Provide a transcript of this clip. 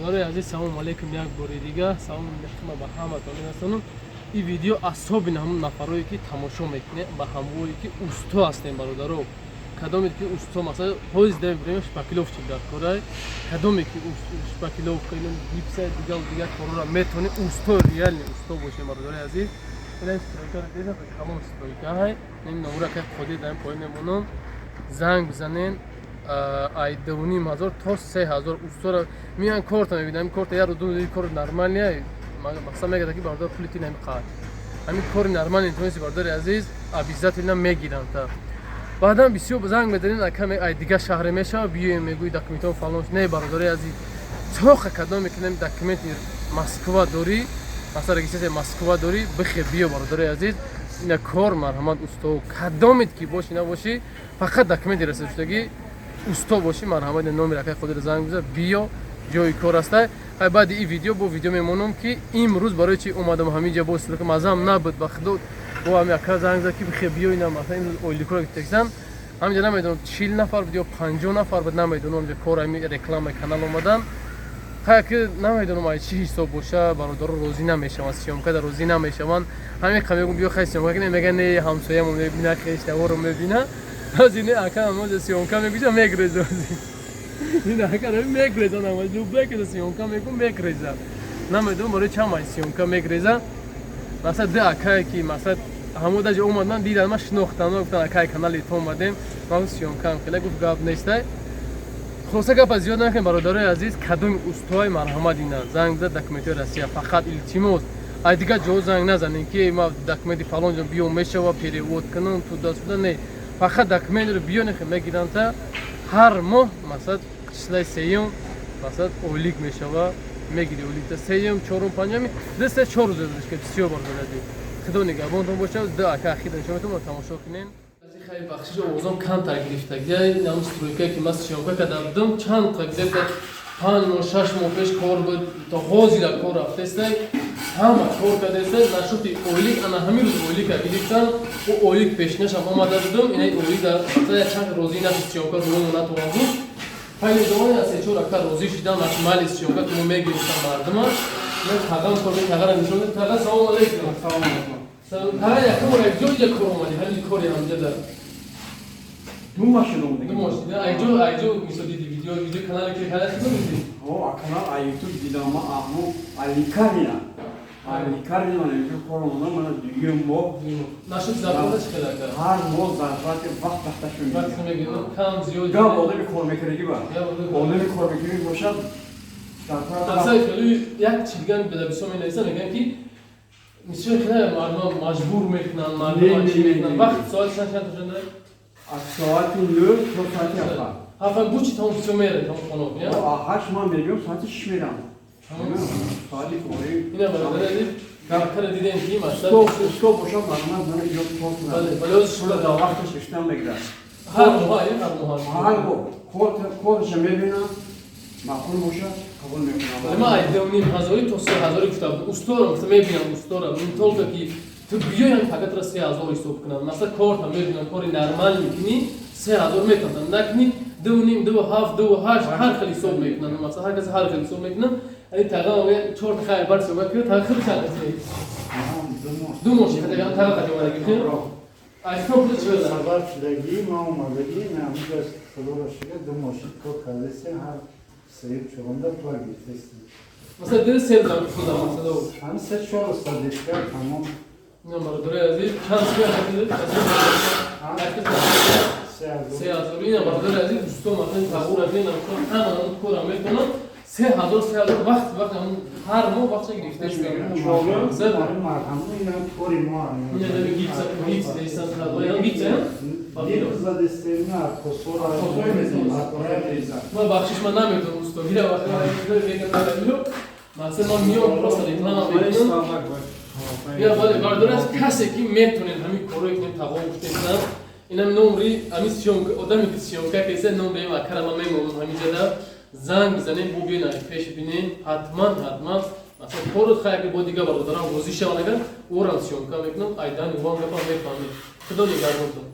Бародарои азиз, салому алейкум як бори дига. Салом мехма ба ҳаматон мерасонам. Ин видео асобин ҳамон нафарое, ки тамошо мекунед, ба ҳамвое, ки усто ҳастем, бародаро. Кадоме ки усто, масалан, ҳози дар время шпаклёвщик дар корай, кадоме ки шпаклёвка, гипса, дигар дигар корора метавонед, усто, реальный усто бошем, бародарои азиз. Ина стройка дидем, калон стройка ҳай. Намура ка қодир дар поин мемонам. Занг бизанен, ай 2500 то 3000 устора меян, корта мебинам, корта як ду кор нормальный, мақсад мегӯяд, ки бародар, пули ти намеқад, ҳамин кори нормальный тонеси, бародари азиз, обязательно мегиранд. Та баъдан бисёр занг мезанед, акаме ай дигар шаҳре мешава, биёем, мегӯи, документҳо фалон. Не, бародари азиз, тоқа кадоме ки документи Москва дорӣ, масалан, регистрация Москва дорӣ, бихе, биё, бародари азиз, ина кор, марҳамат, усто кадомет ки бошӣ набошӣ, фақат документи расидашудагӣ, усто бошӣ, марҳамат, номери акаи Қодир занг биза, биё, ҷои кор аста. Ай баъди ин видео бо видео мемонам, ки имрӯз барои чи омадам ҳаминҷа. Бо мазам набуд, ба худо, бо ҳами ака занг зад, ки бихе, биё, ина масалан имрӯз ойликро гирифтагисан. Ҳаминҷа намедонам, 40 нафар буд ё 50 нафар буд, намедонам. Ҳаминҷа кор, ҳами рекламаи канал омадан. Хая ки намедонам, ай чӣ ҳисоб боша, бародаро розӣ намешаванд, съёмка да розӣ намешаванд. Ҳамин қа мегӯм, биё, хай, съёмка кунем, мега, не, ҳамсоямон мебина, хештаворо мебина. Аз ин ака ҳамоҷа съёмка мегӯҷа, мегреза, ин ака мегреза, намаҷубе ки съёмка мекун, мегреза. Намедонам, барои чанд май съёмка мегреза. Масалан, ду акае ки, масалан, ҳамо даҷа омадан, дидан, ма шинохтам, гуфтан, акаи канали то омадем, ман съёмкаам хеле. Гуфт, гап нестай. Хулоса, гапа зиёд накунем, бародарои азиз. Кадоми устои, марҳамат, ина занг зад, документҳои Россия фақат, илтимос, ай дигар ҷо занг назанем, ки ма документи фалон ҷо биё, мешава, перевод кунам, туда-сюда. Не, фақат документро биё, нехе, мегиранд. Та ҳар моҳ, масалан, числаи сеюм, масалан, ойлик мешава, мегири ойликта сеюм, чорум, панҷами, ду, се, чор рӯз ки бисёр бародари. Худо нигаҳбонтон бошад. Ду ака ахида нишон метавонам, тамошо кунем. Хеле бахшиш, овозом камтар гирифтагия. Нам стройка, ки ман съёмка карда будам, чанд где-то 5 моҳ, 6 моҳ пеш кор буд, то ҳозира кор рафтестай, ҳама кор кардестай. Нашуди ойлик, ана ҳамин рӯз ойлика гирифтам. О ойлик пешинашам омада будам, ина ойлик дар чанд розӣ нашуд, съёмка рӯмо натавон буд. Хайли замоне аз се-чор ака розӣ шидам, майли, съёмка ки мо мегирифтам мардума. Мен тағам кор, тағара нишон. Тага, салому алейкум. Салому алейкум. Тага, якум бор якҷо иҷа кор омадӣ, ҳамин кори ҳамҷа дар Ду машина омадем. Ду машина. Айҷо, айҷо мисол диди видео канале ки канал хизо диди? О, канал а YouTube дидам, ма аҳму Аликарина. Аликарина ман инҷо кор омадам, мана дуюм моҳ. Нашуд зарплата чӣ қадар кард? Ҳар моҳ зарплати вақт вақташо вақт мегирам, кам зиёд. Гап одами кор мекардагӣ ба. Одами кор мекардагӣ бошад, зарплата. Аксар хеле як чи дигар беда бисёр менависам, мегӯям, ки бисёр хеле мардум маҷбур мекунанд, мардум чӣ мекунанд. Вақт соати чанд чанд то чанд? Аз соати 9 то соати 7. 7 бу чи тамом бисёр мере тамом хона, я? 8 ман мегӯям, соати 6 мерам. Соати кори. Ина, бародари азиз, кара дидем, ки масалан Усто бошад, мардумам мана иҷо кор кунад. Бале, бале, оз Пула дар вақташ гирифтан мегирад. Ҳар моҳ, ҳар моҳ. Ҳар моҳ корша мебинам, маъқул бошад, қабул мекунам. Вале ман ай 2500 то 3000 гуфта будам. Устора гуфта мебинам, устора. Не только ки ту биёям, фақат ра 3000 ҳисоб кунам. Масалан, корта мебинам, кори нормал мекунӣ, 3000 метавонам. Накунӣ, 2,5, 2,7, 2,8, ҳар хел ҳисоб мекунам. Масалан, ҳар кас ҳар хел ҳисоб мекунам. Ани тага чор та хайр бар сӯга ки тага хел чанд аст? 2 моҳ ши тага тага қати омадагӣ. Ай хел пул чӣ беда? Сабаб шудагӣ ма омадагӣ, ҳаминҷа, худоро шукр, 2 моҳ шуд, кор кардастем, ҳар сеюм, чорумда пула гирифтастем. Масалан, ду се рӯзам худам масалан. Ҳамин се чор рӯз садишка тамом. Ина, бародари азиз, чанд сӯя хатид? 3000. 3000. Ина, бародари азиз, усто, масалан, тағур рафин, ҳама кора метавонам. 3000, 3000, вақт вақт ҳар моҳ вақтша гирифтаистам. Марҳамат, ина кори мо. Ина гипс, гипс дестан, гипс, Гипс задестем, на косора. Ман бахшиш, ман наметавонам усто гира вақт масалан ман миём, просто реклама мекунам. Я, бале, бародари азиз, касе ки метонед ҳамин корое ки тағо гуфтем, инам номри ҳамин съёмка, одаме ки съёмка кеса, номри акара ман мемонам ҳаминҷада, занг бизанем, бу биён, пеш бинем, ҳатман, ҳатман. Масалан, корот хайр, ки бо дигар бародарам розӣ шаванд, агар орам съёмка мекунам, айдани ван гапам мефаҳмед. Худо нигаҳбонтон.